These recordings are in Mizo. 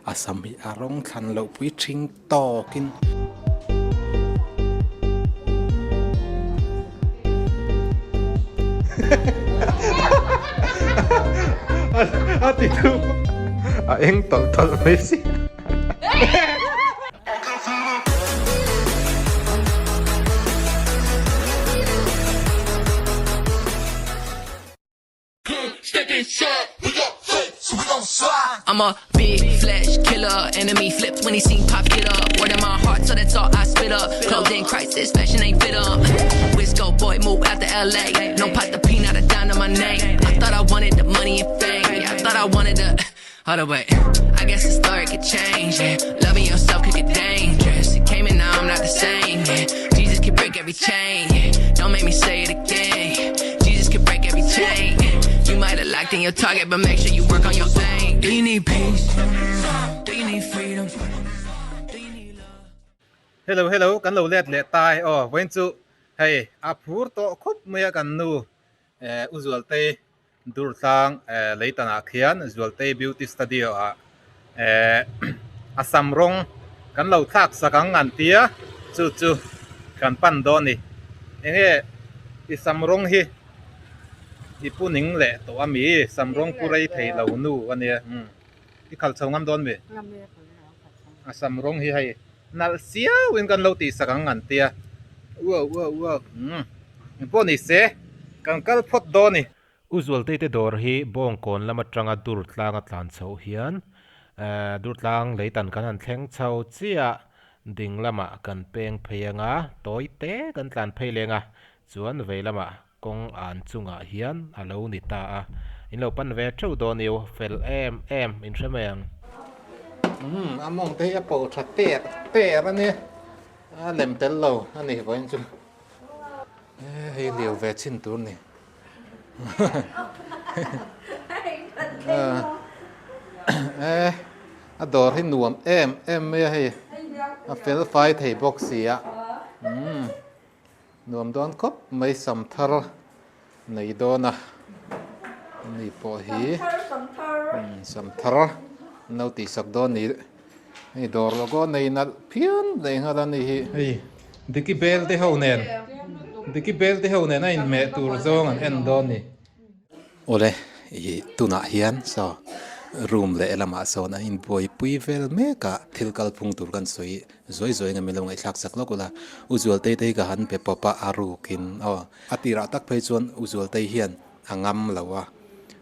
A sam hi a rawng thlan loh pui thing tawkin. A ti tu a eng tawlh tawlh mai si. I'm a big flesh killer. Enemy flipped when he seen pop get up. Word in my heart, so that's all I spit up. Clothing crisis, fashion ain't fit up. Wisco boy, move out to LA. No pot the peanut, a dime to my name. I thought I wanted the money and fame. Yeah, I thought I wanted the. Hold up, wait. I guess the story could change. Yeah. Loving yourself could get dangerous. It came and now I'm not the same. Yeah. Jesus can break every chain. Yeah. Don't make me say it again. Jesus can break every chain. Yeah. You might have locked in your target, but make sure you work on your aim. Do you need peace? Do you need freedom? Do you need love? Hello hello kan lo let leh ta e aw vawiin chu hei a phur tawh khawp mai a kan nu eh u Zualtei Durtlang leitanah khian Zualtei Beauty Studio ah a sam rawng kan lo thlak sak ang an tia chu chu kan pan dawn a ni. Enge i sam rawng hi i pu ning leh tawh a mi? Sam rawng pu rei thei lo nu a nia i khal chho ngam dawn mi? A sam rawng hi hei nalh siau in kan lo tih sak ang an tia uau uau uau umm engpawh ni se kan kal phawt dawn a ni. U Zualtei te dawr hi Bawngkawn lam atanga Durtlang a tlan chhoh hian Durtlang leitan kan han thleng chho chiah ding lamah kan peng phei anga tawi te kan tlan phei leng a chuan vei lamah Kawng an chungah hian a lo ni ta a, in lo pan ve theuh dawn io, fel em em in hre mai ang. Umm, a mawng te hi a po tha ter ter a nia, a lem tel lo a ni vawiin chu. E hei liau ve chhin tur ni. E a dawr hi nuam em em mai a hei, a fel fai thei bawk si a. Umm. Nuam dawn khawp mai sam thar nei dawn a ni pawh hi sam thar an lo tih sak dawn ni hei dawr logo nei nalh phian leh nghal a ni hi hei Diki bel te ho nen Diki bel te ho nen a inhmeh tur zawng an en dawn ni. Awle ih tunah hian saw room leh lamah sawn an inbuaipui vel mek a thil kalphung tur kan sawi zuai zuai anga min lo ngaihthlak sak lawk ula U Zualtei te hi ka han pe pawp a a rukin aw a tirah tak phei chuan U Zualtei hian a ngam lo a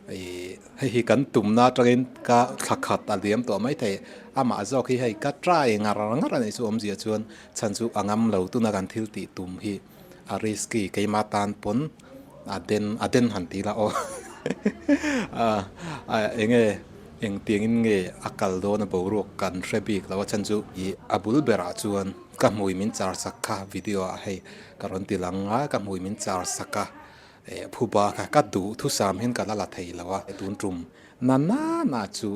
ih hei hi kan tumna atangin ka thla khat a liam tawh maithei amah zawk hi hei ka try ngar ngar a nih chu awmzia chuan chhan chu a ngam lo tuna kan thil tih tum hi a risky keimah tan pawn. A den a den han ti la aw a enge engtiangin nge a kal dawn a boruak kan hre bik lo a chhan chu ih a bul berah chuan ka hmui min char sak kha video ah hei ka rawn ti lang a ka hmui min char sak a eh phuba kha ka duh thusam hian ka la la thei lo a tun tum Na na na chu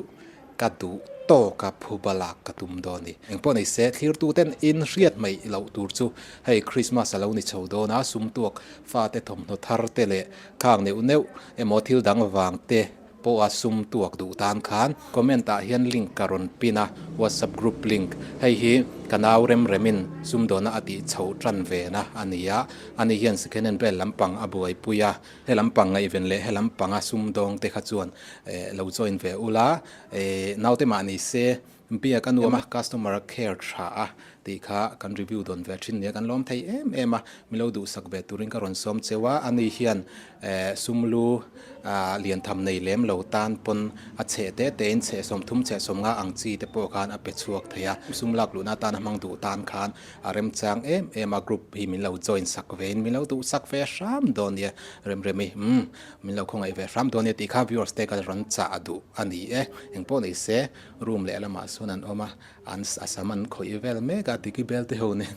ka duh tawk a phuba lak ka tum dawn ni. Engpawh nei se thlirtu ten in hriat mai loh tur chu hei Christmas a lo ni chho dawn a, sumtuak fate thawmhnaw thar te leh khang neuh neuh emaw thil dang vang te pawh a sumtuak duh tan khan comment ah hian link ka rawn pin a, WhatsApp group link hei hi ka nau rem remin sumdawna a tih chhoh tan ve na a ni a, ani hian second hand vel lampang a buaipui a. He lampang ngaihven leh he lampanga sumdawng te kha chuan lo join ve ula, naute mah ni se biak a nuam a, customer care tha a tih kha kan review dawn ve thin nia, kan lawm thei em em a, min lo duhsak ve turin ka rawn sawm cheu a, ani hian sumlu liantham nei lem lo tan pawn a chheh te tein chheh sawmthum chheh sawmnga ang chi te pawh khan a pe chhuak thei a, sum lak luhna atan a hmang duh tan khan A remchang em em a group hi min lo join sak ve in min lo duh sak ve hram dawn nia Remremi umm min lo khawngaih ve hram dawn nia tih kha viewers te ka rawn chah duh a ni e. Engpawh ni se room leh lamah sawn an awm a an a sam an khawih vel mek a Diki bel te ho nen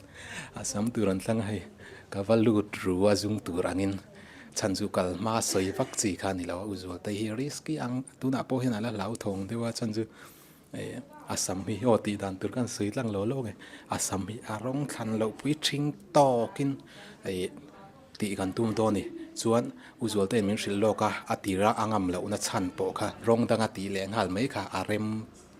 a sam tur an thlang a hei ka va lut ru a zung tur angin chhan chu kal hma sawi vak chi kha a ni lo a u Zualtei hi risky ang tunah pawh hian a la hlauthawng deuh a chhan chu A sam hi aw tih dan tur khan sawi tlang lo lo nge a sam hi a rawng thlan loh pui thing tawkin ih tih kan tum dawn a ni chuan u Zualtein min hrilh lawk a a tira a ngam lohna chhan pawh kha rawng danga tih leh nghal mai kha a rem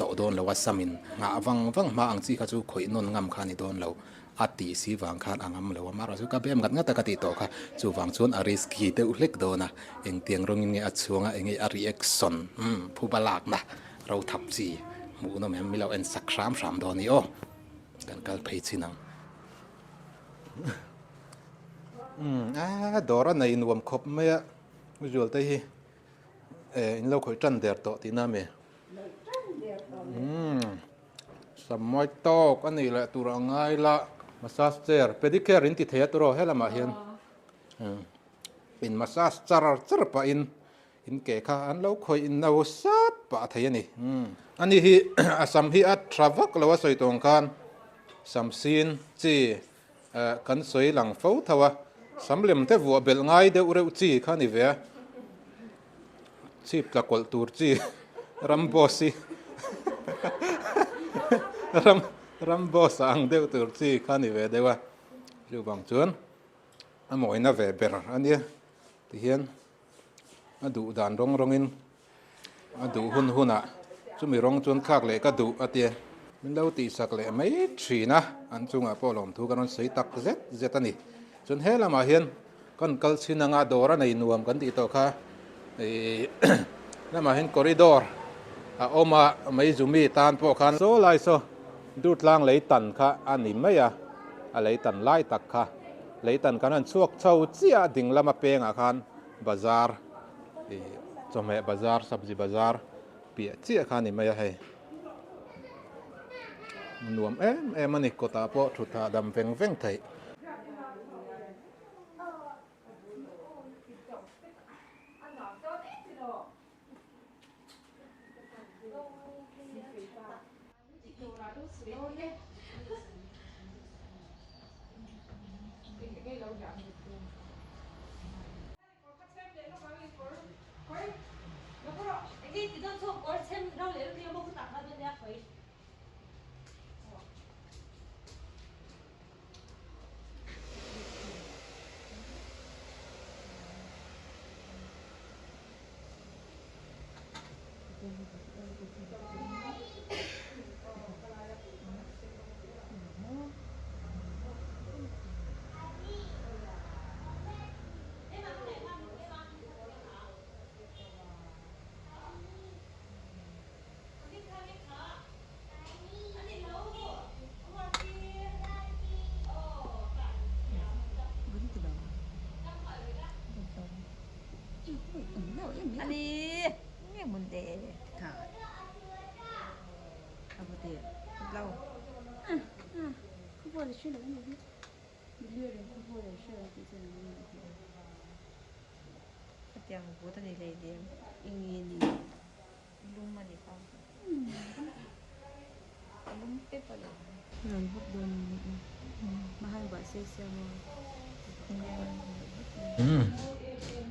tawh dawn lo a, samin nghah vang vang hma ang chi kha chu khawih nawn ngam kha a ni dawn lo. A tih si vang khan a ngam lo a, mahrawh chu ka bem ngat ngat a ka tih tawh kha, chuvang chuan a risky deuh hlek dawn a, engtiang rawngin nge a chhuang a, enge a reaction umm phuba lakna ro thap chi hmuh nawm em milo en sak hram hram dawn i aw, kan kal phei chin ang. Umm a dawr a nei nuam khawp mai a, usual te hi eh in lo khawih tan der tawh tihna a mi? Umm. Sammawi tawk a nih leh tur a ngai la. Massage chair, pedicure in ti thei a tawrh aw helamah hian in massage char char pahin in ke kha an lo khawih in no sat pah thei a ni. Ani hi a sam hi a tha vak lo a sawi tawng khan sam sin chi kan sawi lang fo tho a, sam lem te vuah belh ngai deuh reuh chi kha a ni ve a. Chhip tla kawlh tur chi ram boss hi ram ram boss a ang deuh tur chi kha ni ve deuh a chuvang chuan a mawina ve ber a nia tihian a duh dan rawng rawngin a duh hun hunah chumi rawng chuan thlak leh ka duh a tia min lo tihsak leh mai thin a an chungah pawh lawmthu kan rawn sawi tak zet zet a ni chuan he lamah hian. Kan kal chhin anga dawr a nei nuam kan tih tawh kha ih lamah hian corridor a awm a mai zumi tan pawh khan saw lai saw Durtlang lei tan kha a ni mai a a lei tan lai tak kha lei tan kan han chhuak chho chiah a ding lama pengah khan bazar ih chawhmeh bazar sabzi bazar piah chiah kha a ni mai a hei nuam em em a ni kawtah pawh thut hahdam veng veng theih.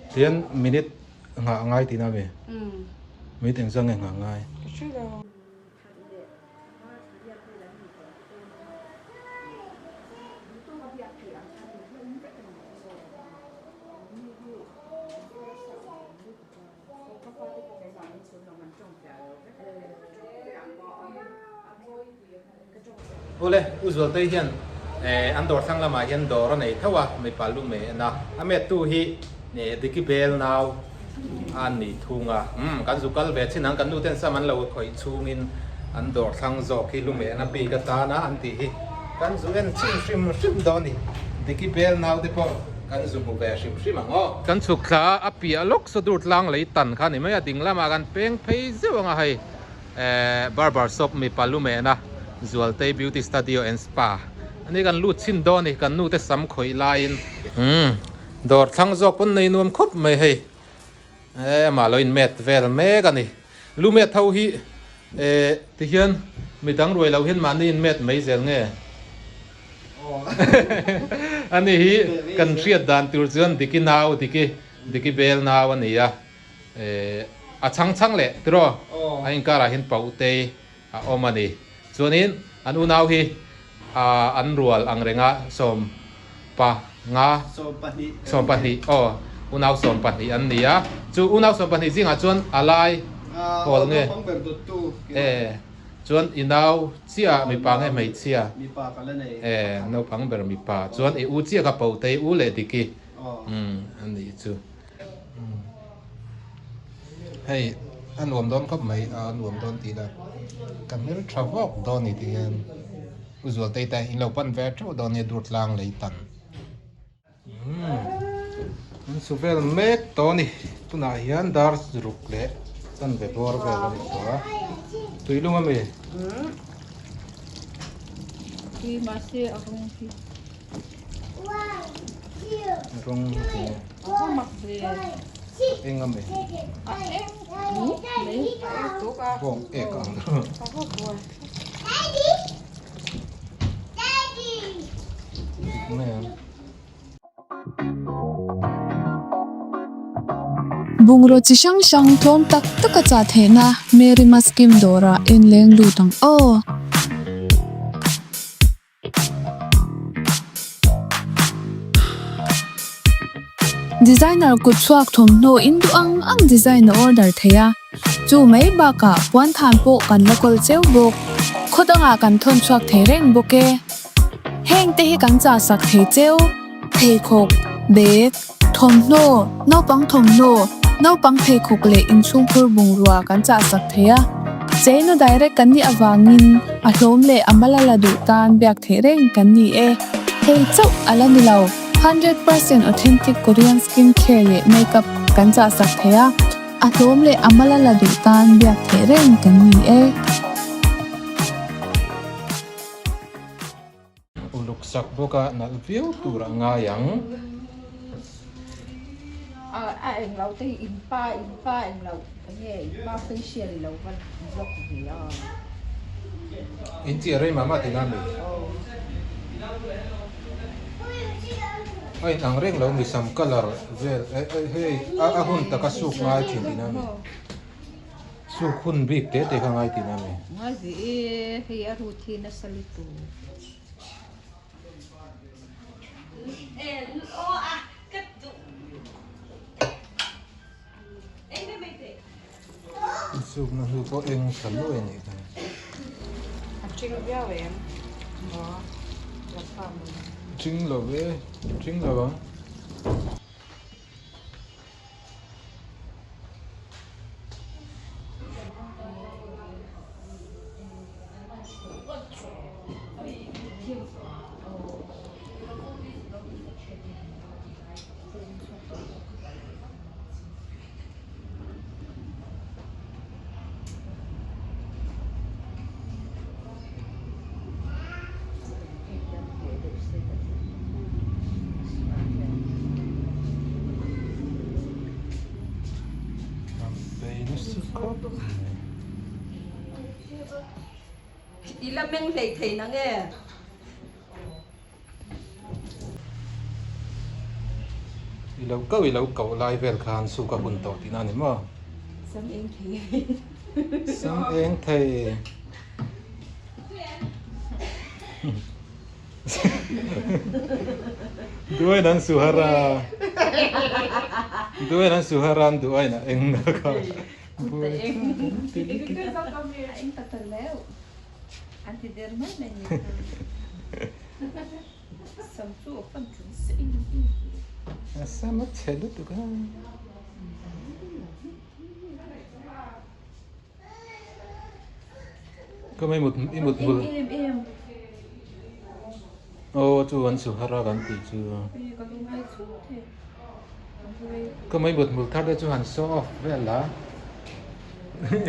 Tian minute nghah ngai tihna a mi? Minute engzah nge nghah ngai? Awle, U Zualtei hian an dawr thlang lamah hian dawr a nei tho a, mipa lu mei en a, a mettu hi Diki Bel nau a ni thung a, umm kan zu kal ve chin ang, kan nu ten sam an lo khawih chhungin an dawr thlang zawk hi lu mei en a bik atan a an tih hi kan zu en chhin hrim hrim dawn a ni, Diki Bel nau te pawh kan zu hmu ve hrim hrim ang aw. Kan chhuk thla a, a piah lawk saw dur tlang lei tan kha a ni mai a, ding lamah kan peng phei zeuh ang a hei. Barber shop mipa lu mehna Zualtei Beauty Studio and Spa ani kan lut chhin dawn a ni kan nu te sam khawih laiin umm dawr thlang zawk pawn nei nuam khawp mai hei eh amah lo in met vel mek a ni lu met ho hi eh tihian midang ruai loh hian mahni in met mai zel nge ani hi kan hriat dan tur chuan Diki nau Diki Diki bel nau a ni a. Eh a chhang chhang leh tiraw a inkarah hian Pautei a awm a ni. Chuanin an unau hi ah an rual ang renga 15 12 aw unau 12 an ni a. Chu unau 12 zingah chuan a lai hawl nge eh Chuan i nau chiah mipa nge hmeichhia? Mipa ka la nei. E, naupang ber mipa. Chuan i u chiah ka po te, i u leh Diki. Umm a nih chu. Hei a nuam dawn khawp mai, a nuam dawn tih ila ka hmel tha vawk dawn ni tih hian U Zualtei te in lo pan ve theuh dawn nia Durtlang lei tan. An su vel mek tawh a ni tunah hian dar ruk leh chanve bawr vel a ni tawh a tuilung a mi. Rawng hi eng a mi bawng ek ang Bungraw chi hrang hrang tlawm tak tak a chah theihna Mary Maskim dawrah en leng lut ang aw. Designer kut chhuak thawmhnaw in duh ang ang design a order thei a, chu mai bakah puan than pawh kan la kawl cheu bawk. Khaw dangah kan thawn chhuak thei reng bawk e. Heng te hi kan chah sak thei cheu, pheikhawk, bag, thawmhnaw, naupang thawmhnaw, naupang pheikhawk leh inchhungkhur bungrua kan chah sak thei a. Cheina direct kan nih avangin a hlawm leh a mal a la duh tan biak theih reng kan ni e. Hei chauh a la ni lo, 100% authentic Korean skin care leh makeup kan chah sak thei a, a hlawm leh a mal a la duh tan biak theih reng kan ni e. Uluk sak bawk a nalh viau tur a ngai ang. A eng lo te hi in pa in pa eng lo enge in pa facial i lo va vlog ve a. In chiah rei mah mah tina mi? A in ang reng lo mi sam colour vel hei a hun taka suk ngai thin tina mi? Suk hun bik te te kha ngai tih a ni. Ngai ve e, hei a rut hi nasa lutuk. Suk na hnu pawh eng tha nuai a nih kha. A ṭing viau em? Ṭing lo e, ṭing lo ang. I la meng hlei thei na nge? I lo kau i lo kau lai vel khan suk a hun tawh tihna a ni maw? Sam eng thei. Sam eng thei. Duain an suhar a. Duain an suhar a an duain a eng na kha. Sam a chhe lutuk a. Ka mai mut i mut hmul. Aw chu an su har a kan tih chu. Ka mai mut hmul thar te chu han show off vel la.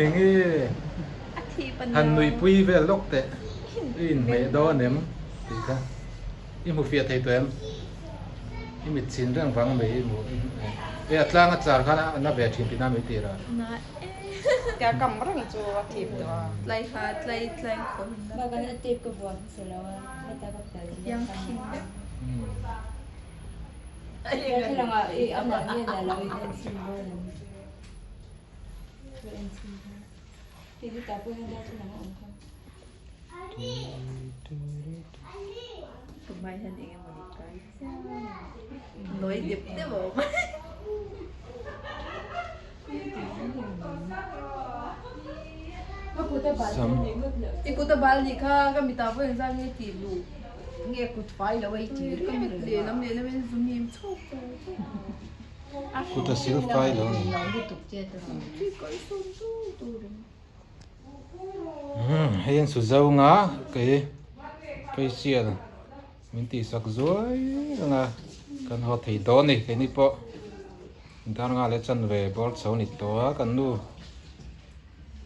Enge han nuihpui vel lawk teh i inhmeh dawn em tih kha i hmu fiah thei tawh em i mit chhin reng vang mai i hmu e a tlang a char khan a na ve thin tihna mai tir a. Tia kam reng chu a thip tawh a. Tlai ha tlai tlai khaw hin na. Bakan a tape ka vuah hmasa lo a heta ka pel Yang khin vek. Thlalangah i amah nge na lo in en chhin dawn em? Lo en chhin dawn. Hei hi tah pawh hian darthlalang a awm kha. Tumah hian eng emawni kai chiang. Nawi dep dep a awm. Sam. I kut a bal nih kha ka mitah pawh engzat nge tih luh. Nge kut fai lo ei tih Ka mit lehlam lehlam in zu mim chhawk chhawk. Kut a sil fai lo ni. Hei an su zo nga kei facial min tihsak zuai reng a kan haw thei dawn a ni keini pawh dar nga leh chanve bawr chho a ni tawh a kan nu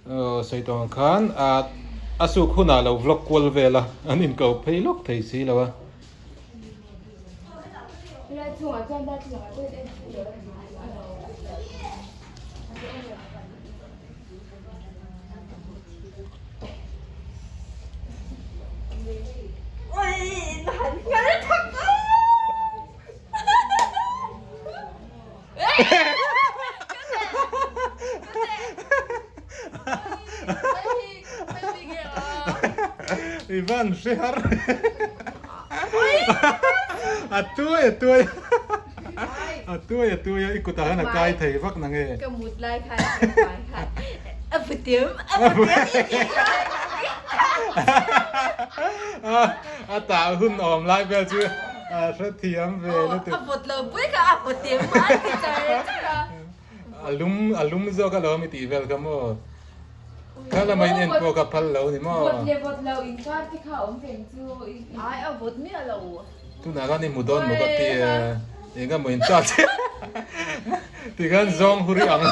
aw sawi tawh ang khan a suk hunah lo vlog kual vel a an inko phei lawk thei si lo a. I van hre har a tuai a tuai a tuai a tuai a i kutah hian a kai thei vak na nge ka mut lai khan ka hmai khan a putim a putim a tah hun awm lai vel chu a hrethiam ve lutuk a vawt lo pui kha a putim a ti char char a A lum a lum zawk alawm i tih vel kha maw? Kha lama in en pawh kha phal lo ni maw? Vawt leh vawt lo inkar te kha awm reng chu i Ai a vawt miah lo. Tunah khan i hmu dawn maw ka ti a, eng emaw in charge tikhan zawng huri ang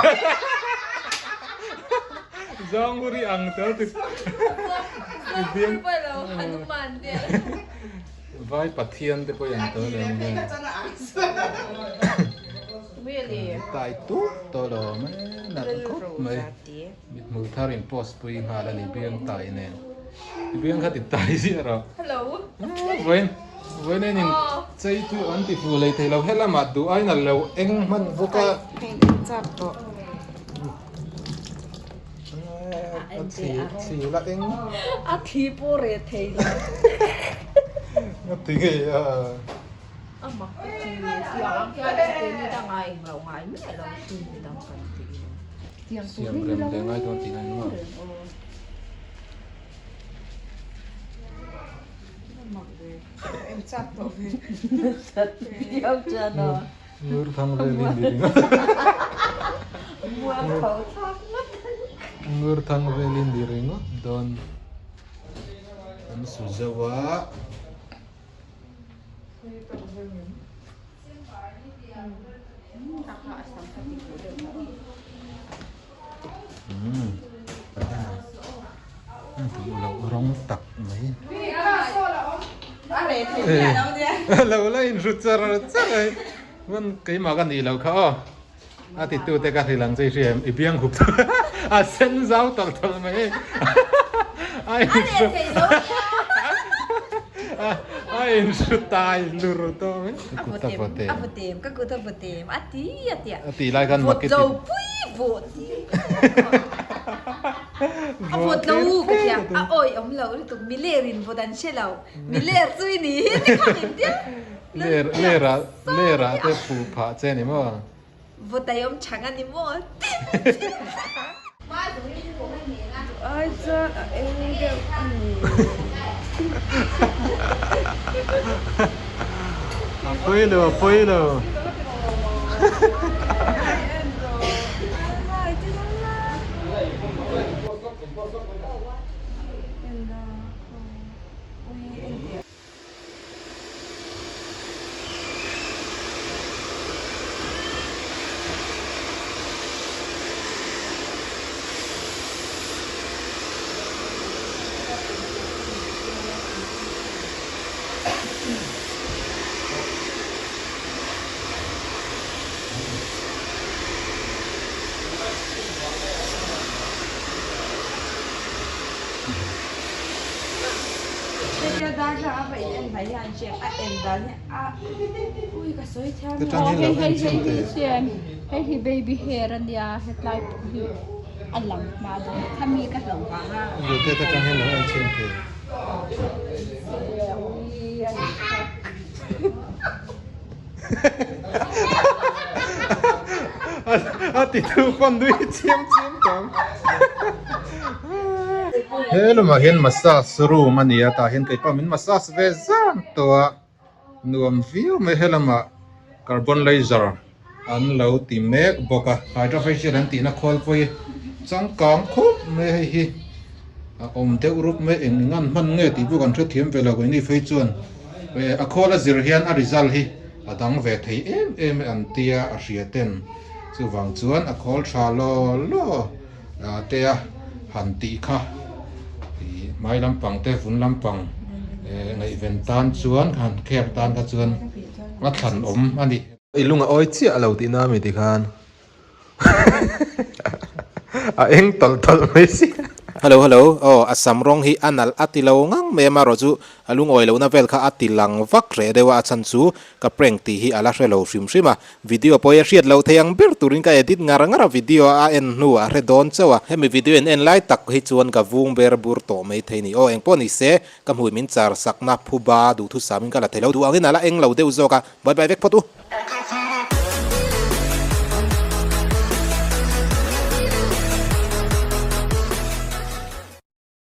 zawng huri ang tel ti Zawng huri pawh lo Hanuman vel. Vai Pathian te pawh i ang tawh lo ang vel. Tai tut tawh lo awm e, nalh khawp mai. Mithmul thar in post pui nghal a ni biang tai nen. I biang kha ti tai ziah rawh. Vawiin vawiin en in chei chu an ti fu lei thei lo helamah duh aiin a lo eng hman bawk a. A thli thli la eng. A thli pawh reh thei lo. A ti ngei a. A mak ka ti tiang ang hian chu keini dangah eng lo ngai miah lo chu mi dang kan tih lo. Tiang tur Siam rem leh ngai dawn tih ngai maw? Em chak tawh ve. Sat viau chuan aw. Ngur thang vel in ni ringawt. Muang tho thlak ngawt. Ngur thang vel in ni ringawt dawn. An su zo a. Rawng tak mai lo la in hrut char char a hman keimah ka nih loh kha aw a ti tu te ka hrilh ang che i hria em i biang hup a sen zau tawlh tawlh mai a in hrut a in hrut tai lur tawh mai a vawtem ka kut a vawtem a ti a tia a tih lai khan vawt lo pui vawt ti a vawt lo ka tia a awi awm lo lutuk miler in vawt an hre lo miler chu i ni hi ti kha min tia Ler lerah lerah te phuh phah che ni maw? Vawtai awm chhang a ni maw? Ai chuan a eng deuh a ni. A pawi lo a pawi lo. Hei hi baby hair a nia hetlai pawh hi a lang hma dawn khami ka hlo vang a. A ti thu pawn nui chiam chiam tawng. He lamah hian massage room a ni a tah hian keipawh min massage ve zan tawh a nuam viau mai helamah carbon laser an lo ti mek bawk a hydra facial an tihna khawl pawh hi changkang khawp mai hei hi a awm deuh rup mai eng eng an hman nge tih pawh kan hrethiam ve lo keini phei chuan a khawl a zir hian a result hi a dang ve thei em em an tia a hria ten chuvang chuan a khawl tha law law. Te a han tih kha ih hmai lampang te vun lampang ngaihven tan chuan han kher tan kha chuan a thlan awm a ni. I lung a awi chiah lo tihna ami tikhan a eng tawlh tawlh mai si. Hello hello aw a sam rawng hi a nalh a ti lo ngang mai a marawh chu a lungawi lohna vel kha a ti lang vak reh deuh a a chhan chu ka prank tih hi a la hre lo hrim hrim a Video pawh hi a hriat loh thei ang ber turin ka edit ngar ngar a, video a en hnuah a hre dawn chauh a, hemi video in en lai tak hi chuan ka vung ber bur tawh mai thei ni. Aw engpawh ni se, ka hmui min char sakna phuba duhthusam in ka la thei lo, duh angin a la eng lo deuh zawk a, bye bye vek phawt u.